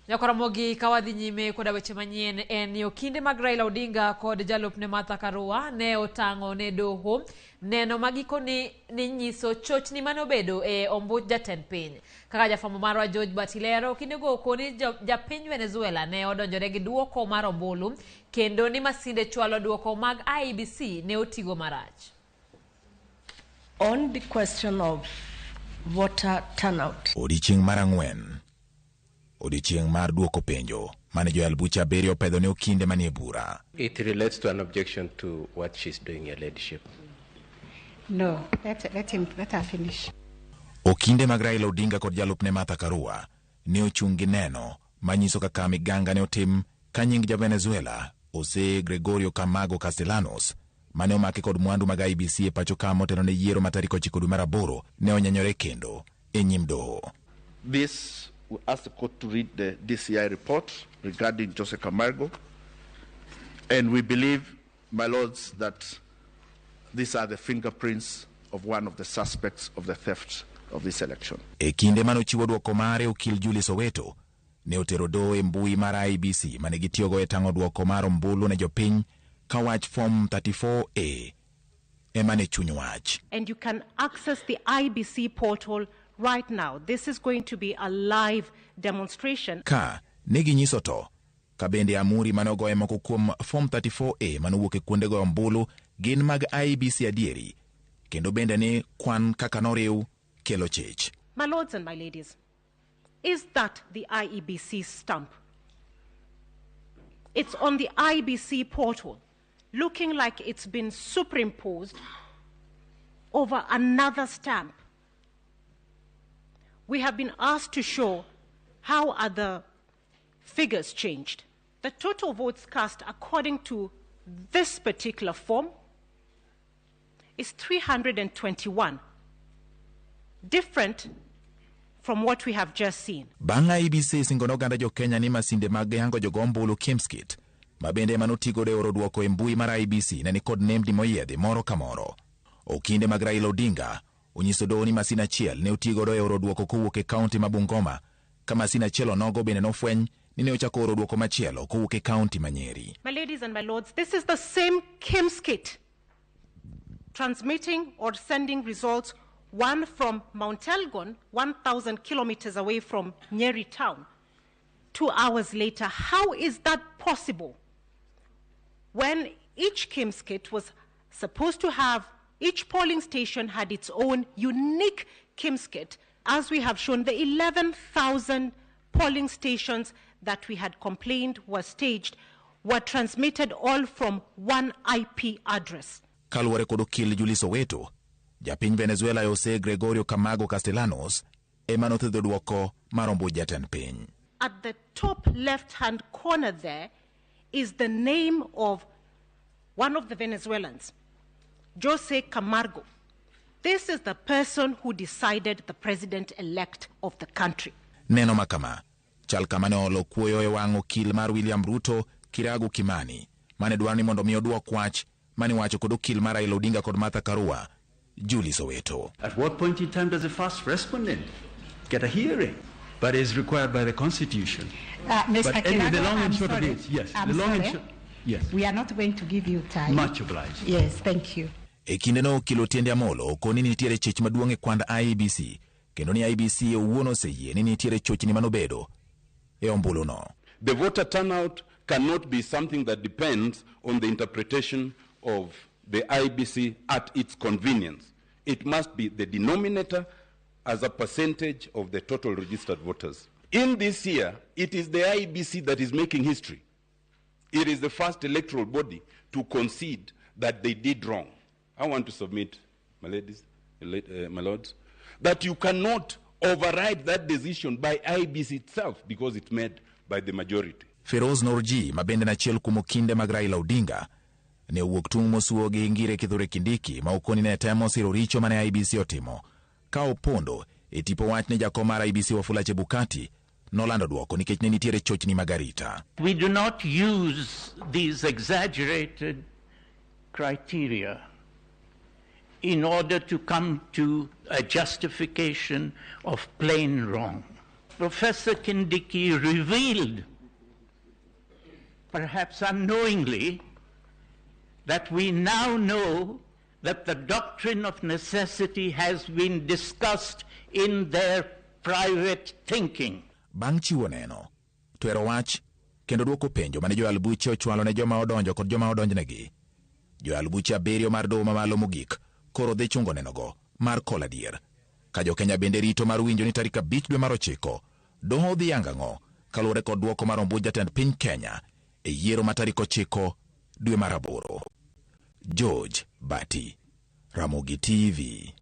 Nyakoromogi ka wadhi nyime koda weche manyien en ni okinde mag Raila Odinga kod jalupne Martha Karua ne otang'o ne doho neno ma gikone ne nyiso chochni mane obedo e ombuch jatend piny. Kaka jafwambo marwa George Batilero, okindego okoni japiny Venezuela ne odonjore gi duoko mar ombulu kendo ni masinde chwalo duoko mag IEBC ne otigo marach. On the question of voter turnout. Odiechieng' mar ang'wen, odiechieng' mar duoko penjo mane joyal buche abiriyo opedho ne okinde manie bura. It relates to an objection to what she's doing, Your Ladyship. No, let her finish. Okinde mag Raila Odinga kod jalupne Martha Karua ne ochung' gi neno manyiso kaka miganga ne otim ka nying ja Venezuela Jose Gregorio Camargo Castellanos mane omaki kod mwandu mag IEBC e pacho ka motelo ne yiero ma tarik 9 dwe mar aboro ne onyenyore kendo e nyim doho. This we ask the court to read the DCI report regarding Jose Camargo, and we believe, my lords, that these are the fingerprints of one of the suspects of the theft of this election. E kinde mane ochiwo dwoko mare, okil Julius Oweto ne otero doho e mbui mar IEBC mane gitiyogo e tang'o dwoko mar ombulu ne jopiny ka wach form 34A ema ne chuny wach. And you can access the IEBC portal right now. This is going to be a live demonstration. Ka ne ginyiso to ka bende amuri mane ogoye moko kuom form 34A mane owuok e kuonde goyo ombulu gin mag IEBC adieri, kendo bende ni kwan kaka noriw kelo chich. My lords and my ladies, is that the IEBC stamp? It's on the IEBC portal, looking like it's been superimposed over another stamp. We have been asked to show how are the figures changed. The total votes cast according to this particular form is 321, different from what we have just seen. Bang' IEBC singo ne oganda jo Kenya ni masinde mag yango jogo ombulu KIEMS kit ma bende ema notigodo e oro dwoko e mbui mar IEBC ne nikod nembni moyiedhi moro ka moro. Okinde mag Raila Odinga onyiso doho ni masin achiel ne otigodo e oro dwoko kowuok e kaunti ma Bungoma, ka masin achiel onogo bende nofweny ni ne ochako oro dwoko machielo kowuok e kaunti ma Nyeri. My ladies and my lords, this is the same KIEMS kit transmitting or sending results, one from Mount Elgon, 1,000 kilometers away from Nyeri town. 2 hours later, how is that possible? When each KIEMS kit was supposed to have, each polling station had its own unique KIEMS kit, as we have shown, the 11,000 polling stations that we had complained were staged were transmitted all from one IP address. Kaluwore kod okil Julius Oweto, japiny Venezuela Jose Gregorio Camargo Castellanos ema nothedho dwoko mar ombuch jatend piny. At the top left-hand corner there is the name of one of the Venezuelans, Jose Camargo. This is the person who decided the president-elect of the country. Neno makama chal kama ne olo kuoyo e wang' okil mar William Ruto, Kiragu Kimani, mane dwaro ni mondo mi oduok wach mane wacho kod okil mar Raila Odinga kod Martha Karua, Julius Oweto. At what point in time does the first respondent get a hearing? But is required by the Constitution. Mister But anyway, the Kiragu, long and I'm short of sorry. it, yes. I'm The long and sorry. short, yes. We are not going to give you time. Much obliged. Yes, thank you. E kindeno okil Otiende Amolo okoni ni nitiere chich maduong' e kwand IEBC, kendo ni IEBC owuon oseyie ni nitiere chochni manobedo e ombuluno. The voter turnout cannot be something that depends on the interpretation of the IEBC at its convenience. It must be the denominator as a percentage of the total registered voters. In this year, it is the IEBC that is making history. It is the first electoral body to concede that they did wrong. I want to submit, my ladies, my lords, that you cannot override that decision by IEBC itself because it's made by the majority. Feroz Norji, ma bende en achiel kuom okinde mag Raila Odinga, ne owuok tung' mosuo gi Ngire Kithure Kindiki ma okoni ne temo siro richo mane IEBC otimo ka opondo e tipo wach ni jakom mar IEBC Wafula Chebukati nolando dwoko nikech ne nitiere chochni mag arita. We do not use these exaggerated criteria in order to come to a justification of plain wrong. Professor Kindiki revealed, perhaps unknowingly, that we now know that the doctrine of necessity has been discussed in their private thinking. Bang' chiwo neno, twero wach kendo dwoko penjo mane joyal buche ochwalo ne joma odonjo kod joma odonjnegi. Joyal buche abiriyo mar doho mamalo mogik koro dhi chungo nenogo mar kol adier. Ka jokenya bende rito mar winjo ni tarik 5 dwe mar 9 doho dhi yango ang'o kaluwore kod dwoko mar ombulu jatend piny Kenya e yiero ma tarik 9 dwe mar 8. George Bati, Ramogi TV.